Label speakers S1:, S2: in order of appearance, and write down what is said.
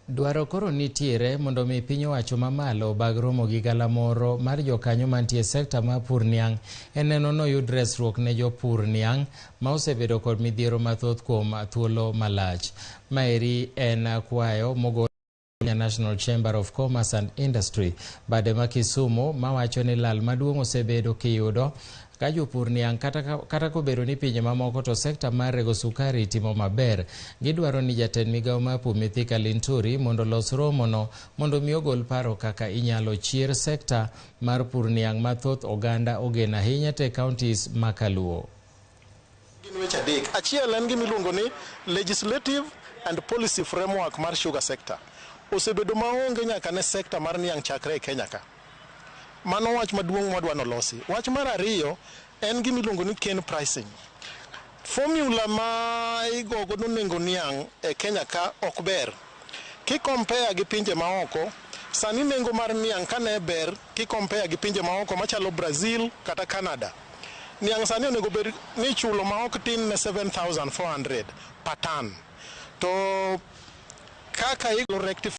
S1: Dwaro koro nitiere mondo mi piny owacho mamalo obag romo gi galamoro mar jokanyo mantie e sekta mar pur niang' e neno noyud resruok ne jopur niang' ma osebedo kod midhiero mathoth kuom thuolo malach. Maeri en kwayo mogol Kenya National Chamber of Commerce and Industry bade ma Kisumu mawacho ni lal maduong' osebedo kiyudo ka jopur niang' kata kobedo ni pinje mamoko to sekta mar rego sukari timo maber. Gidwaro ni jatend migawo mar pur Mithika Linturi mondo olos romono mondo mi ogol paro kaka inyalo chier sekta mar pur niang' ma thoth oganda ogeno ahinya te counties ma kaluo.
S2: Gin weche adek. Achiel en gima iluongo ni legislative and policy framework mar sugar sector. Osebedo maonge nyaka ne sector mar niang' chakre e Kenya ka. Mano wach maduong' mwadwa nolosi. Wach mar ariyo en gima iluongo ni cane pricing. Formula ma igo godo nengo niang' e Kenya ka ok ber. Ki compare gi pinje maoko, sani nengo mar niang' kane ber ki compare gi pinje maoko machalo Brazil kata Canada. Niang' sani onego bed ni ichulo ma ok tin ne 7400 per ton. To kaka rectify.